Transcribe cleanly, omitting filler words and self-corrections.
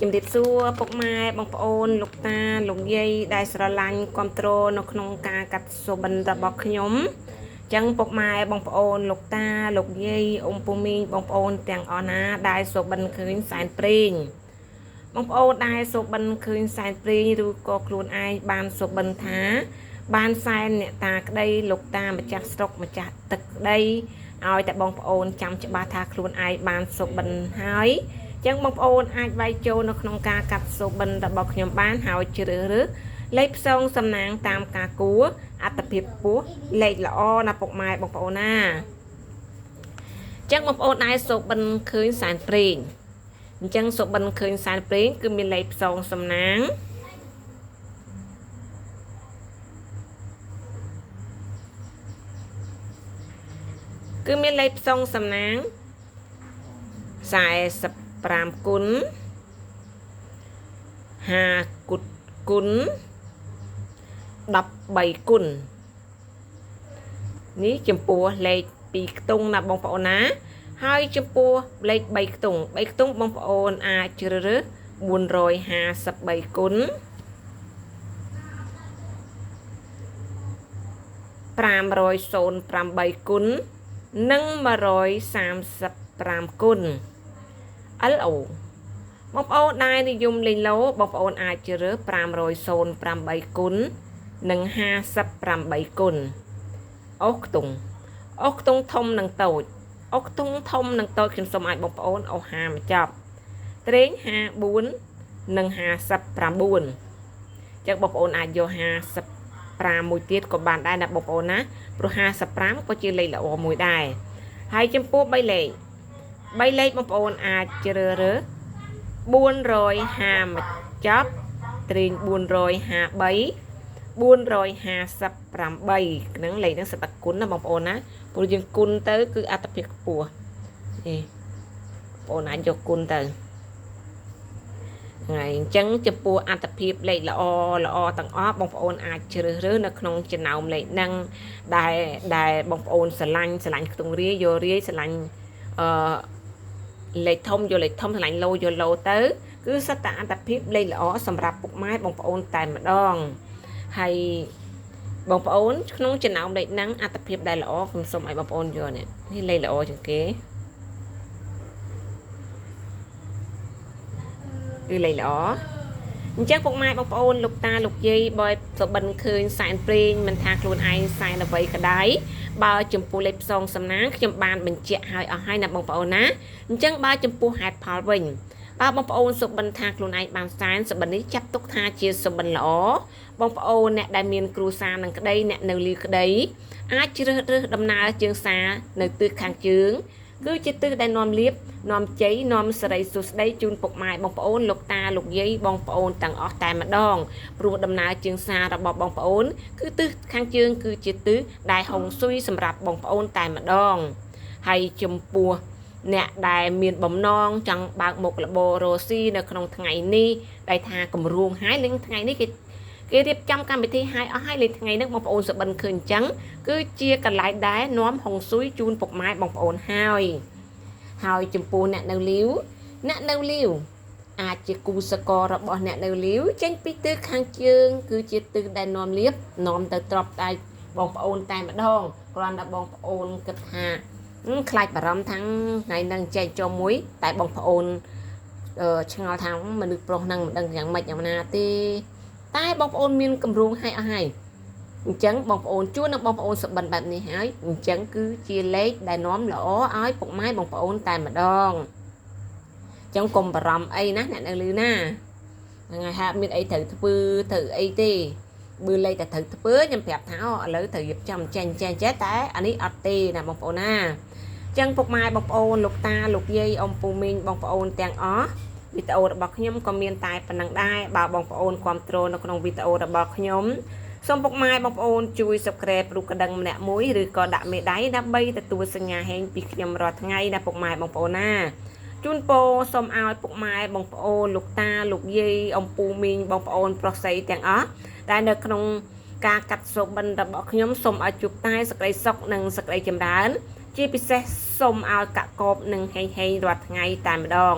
ជំរាបសួរពុកម៉ែបងប្អូនលោកតាលោកយាយដែលស្រឡាញ់គ្រប់គ្រងនៅក្នុងការកាត់សុបិនរបស់ខ្ញុំចឹងពុកម៉ែបងប្អូនលោកតាលោកយាយអ៊ំពូមីងបងប្អូនទាំងអស់ណាដែលសុបិនឃើញសែនព្រេងបងប្អូនដែលសុបិនឃើញសែនព្រេងឬក៏ខ្លួនឯងបានសុបិនថាបានសែនអ្នកតាក្តីលោកតាម្ចាស់ស្រុកម្ចាស់ទឹកក្តីឲ្យតែបងប្អូនចាំច្បាស់ថាខ្លួនឯងបានសុបិនហើយចឹងបងប្អូនអាចវាយចូលនៅក្នុងការកាត់សូបិនរបស់ខ្ញុំបានហើយជ្រើសរើសលេខផ្សងសំណាងតាមការគួរអត្តភាពខ្ពស់លេខល្អណាពុកម៉ែបងប្អូនណាចឹងបងប្អូនដែរសូបិនឃើញសែនព្រេងអញ្ចឹងសូបិនឃើញសែនព្រេងគឺមានលេខផ្សងសំណាងគឺមានលេខផ្សងសំណាង45គុណ5គុតគុណ13គុណនេះចំពោះលេខ2ខ្ទង់ណាបងប្អូនណាហើយចំពោះលេខ3ខ្ទង់3ខ្ទង់បងប្អូនអាចជ្រើសរើស453គុណ508គុណនិង135គុណ LO បងប្អូនដែលនិយមលេងឡូបងប្អូនអាចជ្រើស508គុណនិង58គុណអូសខ្ទង់អូសខ្ទង់ធំនិងតូចអូសខ្ទង់ធំនិងតូចខ្ញុំសូមឲ្យបងប្អូនអូស50មកចប់ត្រេង54និង59ចឹងបងប្អូនអាចយក55មួយទៀតក៏បានដែរណាបងប្អូនណាព្រោះ55ក៏ជាលេខល្អមួយដែរហើយចំពោះ3លេខ3លេខបងប្អូនអាចជ្រើសរើស450មកចប់ត្រេង453 458ហ្នឹងលេខហ្នឹងសិតតែគុណណាបងប្អូនណាព្រោះយើងគុណទៅគឺអត្តភាពខ្ពស់នេះបងប្អូនអាចយកគុណទៅថ្ងៃអញ្ចឹងចំពោះអត្តភាពលេខល្អល្អទាំងអស់បងប្អូនអាចជ្រើសរើសនៅក្នុងចំណោមលេខហ្នឹងដែលបងប្អូនស្រឡាញ់ស្រឡាញ់ខ្ទង់រាយយករាយស្រឡាញ់អឺលេខធំយកលេខធំស្រឡាញ់ឡូយកឡូទៅគឺសិតតែអត្តភាពលេខល្អសម្រាប់ពុកម៉ែបងប្អូនតែម្ដងហើយបងប្អូនក្នុងចំណោមលេខហ្នឹងអត្តភាពដែលល្អខ្ញុំសូមឲ្យបងប្អូនយកនេះនេះលេខល្អជាងគេគឺលេខល្អអញ្ចឹងពុកម៉ែបងប្អូនលោកតាលោកយាយបើសុបិនឃើញសែនព្រេងមិនថាខ្លួនឯងសែនអ្វីក៏ដោយបើចំពោះលេខផ្សងសំណាងខ្ញុំបានបញ្ជាក់ឲ្យអស់ហើយណាបងប្អូនណាអញ្ចឹងបើចំពោះហេតុផលវិញបើបងប្អូនសុបិនថាខ្លួនឯងបានសែនសុបិននេះចាត់ទុកថាជាសុបិនល្អបងប្អូនអ្នកដែលមានគ្រួសារនឹងក្តីអ្នកនៅលីក្តីអាចជ្រើសរើសដំណើរជើងសារនៅទិសខាងជើងគឺជាទិសដែលនាំលៀបនាំជ័យនាំសិរីសួស្តីជូនពុកម៉ែបងប្អូនលោកតាលោកយាយបងប្អូនទាំងអស់តែម្ដងព្រោះដំណើរជើងសាររបស់បងប្អូនគឺទិសខាងជើងគឺជាទិសដែលហុងស៊ុយសម្រាប់បងប្អូនតែម្ដងហើយចំពោះអ្នកដែលមានបំណងចង់បើកមុខរបររស៊ីនៅក្នុងថ្ងៃនេះដែលថាគម្រោងហើយនឹងថ្ងៃនេះគេរៀបចំកម្មវិធីឲ្យអស់ហើយលេខថ្ងៃនេះបងប្អូនសុបិនឃើញអញ្ចឹងគឺជាកន្លែងដែលនាំហុងស៊ុយជូនពុកម៉ែបងប្អូនហើយហើយចំពោះអ្នកនៅលាវអ្នកនៅលាវអាចជាគូសកលរបស់អ្នកនៅលាវចេញពីទិសខាងជើងគឺជាទិសដែលនាំលៀបនាំទៅទ្របតែបងប្អូនតែម្ដងគ្រាន់តែបងប្អូនគិតថាខ្លាចបារម្ភថាថ្ងៃហ្នឹងចែកចុះមួយតែបងប្អូនឆ្ងល់ថាមនុស្សប្រុសហ្នឹងមិនដឹងយ៉ាងម៉េចយ៉ាងណាទេតែបងប្អូនមានគម្រោងឲ្យអស់ហើយអញ្ចឹងបងប្អូនជួននឹងបងប្អូនសុបិនបែបនេះហើយអញ្ចឹងគឺជាលេខដែលនាំល្អឲ្យពុកម៉ែបងប្អូនតែម្ដងអញ្ចឹងកុំបារម្ភអីណាអ្នកនៅលឺណាហ្នឹងហើយហាក់មានអីត្រូវធ្វើត្រូវអីទេបើលេខតែត្រូវធ្វើខ្ញុំប្រាប់ថាឥឡូវត្រូវរៀបចំចេញចេះចេះតែអានេះអត់ទេណាបងប្អូនណាអញ្ចឹងពុកម៉ែបងប្អូនលោកតាលោកយាយអ៊ំពូមីងបងប្អូនទាំងអស់វីដេអូរបស់ខ្ញុំក៏មានតែប៉ុណ្្នឹងដែរបើបងប្អូនគាំទ្រនៅក្នុងវីដេអូរបស់ខ្ញុំសូមពុកម៉ែបងប្អូនជួយ Subscribe រូបកណ្ដឹងម្នាក់មួយឬក៏ដាក់មេដៃដើម្បីទទួលសញ្ញាហេងពីខ្ញុំរាល់ថ្ងៃណាពុកម៉ែបងប្អូនណាជូនពរសូមឲ្យពុកម៉ែបងប្អូនលោកតាលោកយាយអ៊ំពូមីងបងប្អូនប្រុសស្រីទាំងអស់ដែលនៅក្នុងការកាត់សូបិនរបស់ខ្ញុំសូមឲ្យជួបតែសេចក្តីសុខនិងសេចក្តីចម្រើនជាពិសេសសូមឲ្យកកកបនិងហេងហេងរាល់ថ្ងៃតែម្ដង